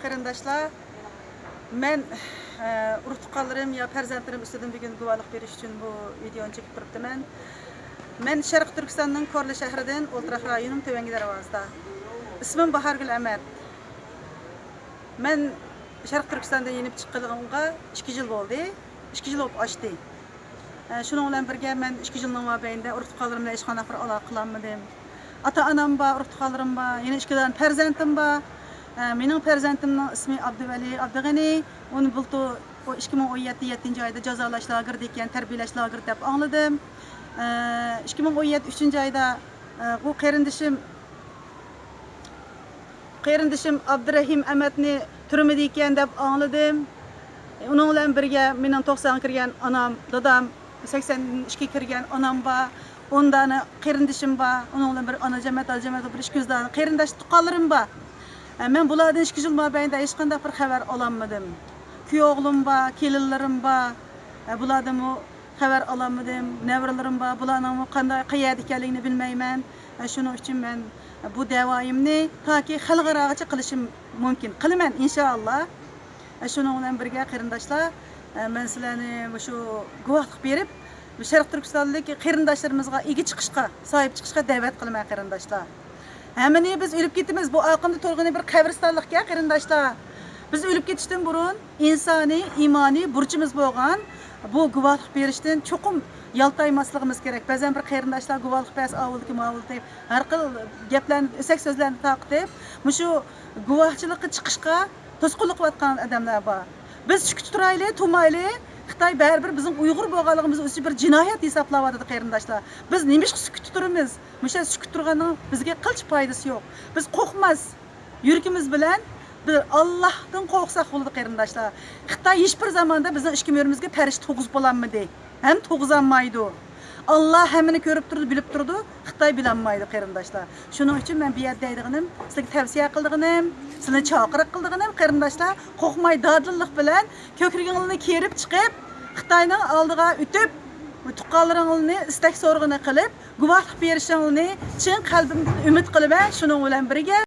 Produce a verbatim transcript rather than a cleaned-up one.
قېرىنداشلار، مەن، ئە، ئۇرۇق-تۇغقانلىرىم يا پەرزەنتلىرىم ئۈستىدىن بۈگۈن گۇۋاھلىق بېرىش ئۈچۈن بۇ ۋىدېئونى چېكىپ تۇرۇپتىمەن. مەن شەرقىي تۈركىستاننىڭ كورلا شەھىرىدىن، ئولتۇراق رايونۇم تۆۋەنكى دەرۋازىدا. ئىسمىم باھارگۈل ئەمەت. مەن شەرقىي تۈركىستاندىن يېنىپ چىققىلىغىمغا ئىككى يىل بولدى. ئىككى يىل بولۇپ ئاشتى. ئە، شۇنىڭ بىلەن بىرگە، مەن ئىككى يىلنىڭ مابەينىدە ئۇرۇق-تۇغقانلىرىم بىلەن ھېچقانداق بىر ئالاقە قىلالمىدىم. ئاتا-ئانام بار، ئۇرۇق-تۇغقانلىرىم بار، يەنە ئىككى دانە پەرزەنتىم بار. ئە، مېنىڭ پەرزەنتىمنىڭ ئىسمى ئابدۇۋەلى ئابدۇغېنى. ئۇنى بۇلتۇر، ئۇ ئىككى مىڭ ئون يەتتە يەتتىنچى ئايدا جازالاش لاگېرىدا ئىكەن، تەربىيەلەش لاگېرى دەپ ئاڭلىدىم. ئە، ئىككى مىڭ ئون يەتتە ئۈچىنچى ئايدا، ئە، ئۇ قېرىندىشىم قېرىندىشىم ئابدۇرەھىم ئەمەتنى تۈرمىدە ئىكەن دەپ ئاڭلىدىم. ئۇنىڭ بىلەن بىرگە مېنىڭ توقسانغا كىرگەن ئانام، دادام، سەكسەندىن ئىككىگە كىرگەن ئانام بار. ئون دانە قېرىندىشىم بار. ئۇنىڭ بىلەن بىر ئانا جەمەت، دادا جەمەت، بىر ئىككى يۈز دانە قېرىنداش تۇغقانلىرىم بار. ئە، مەن بۇلاردىن ئىككى يىل مابەينىدە ھېچقانداق بىر خەۋەر ئالالمىدىم. كۈيئوغلۇم بار، كېلىنلىرىم بار. ئە، بۇلاردىنمۇ خەۋەر ئالالمىدىم. نەۋرىلىرىم بار. بۇلارنىڭمۇ قانداق، قەيەردە ئىكەنلىكىنى بىلمەيمەن. ئە، شۇنىڭ ئۈچۈن مەن بۇ دەۋايىمنى تاكى خەلقئاراغىچە قىلىشىم مۇمكىن. قىلىمەن، ئىنشائاللا. ئە، شۇنىڭ بىلەن بىرگە، قېرىنداشلار، ئە، مەن سىلەرنى مۇشۇ گۇۋاھلىق بېرىپ، شەرقىي تۈركىستانلىق قېرىنداشلىرىمىزغا ئىگە چىقىشقا، ساھىب چىقىشقا دەۋەت قىلىمەن، قېرىنداشلار. ھەممىنى بىز ئۆلۈپ كېتىمىز. بۇ ئارقامدا تۇرغىنى بىر قەبرىستانلىقكەن، قېرىنداشلار. بىز ئۆلۈپ كېتىشتىن بۇرۇن ئىنسانىي، ئىمانىي بۇرچىمىز بولغان بۇ گۇۋاھلىق بېرىشتىن چوقۇم يالتايماسلىقىمىز كېرەك. بەزەن بىر قېرىنداشلار گۇۋاھلىق بەرسە، ئاۋۇلدىكى، ماۋۇلدىكى ھەر خىل گەپلەرنى، ئۆسەك سۆزلەرنى تارقىتىپ، مۇشۇ گۇۋاھچىلىققا چىقىشقا توسقۇنلۇق قىلىۋاتقان ئادەملەر بار. بىز سۈكۈت تۇرايلى، تۇرمايلى. خىتاي بەرىبىر بىزنىڭ ئۇيغۇر بولغانلىقىمىز ئۈچۈن بىر جىنايەت ھېسابلاۋاتىدۇ، قېرىنداشلار. بىز نېمىشقا سۈكۈتتە تۇرىمىز؟ مۇشۇ سۈكۈت تۇرغاننىڭ بىزگە قىلچە پايدىسى يوق. بىز قورقماس. يۈرىكىمىز بىلەن بىر ئاللاھتىن قورقساق بولىدۇ، قېرىنداشلار. خىتاي ھېچبىر زاماندا بىزنىڭ ئىچكى مۈرىمىزگە پەرىشتە تۇرغۇزۇپ بولالمىدى. ھەم تۇرغۇزالمايدۇ. ئاللا ھەممىنى كۆرۈپ تۇرىدۇ، بىلىپ تۇرىدۇ. خىتاي بىلەلمەيدۇ، قېرىنداشلار. شۇنىڭ ئۈچۈن مەن بۇ يەردە دەيدىغىنىم، سىلەرگە تەۋسىيە قىلىدىغىنىم، سىلەرنى چاقىرىق قىلىدىغىنىم، قېرىنداشلار، قورقماي، دادىللىق بىلەن كۆكرىكىڭلارنى كېرىپ چىقىپ، خىتاينىڭ ئالدىغا ئۆتۈپ، تۇغقانلىرىڭلارنى ئىستەك سورىقىنى قىلىپ، گۇۋاھلىق بېرىشىڭلارنى چىن قەلبىمدىن ئۈمىد قىلىمەن. شۇنىڭ بىلەن بىرگە،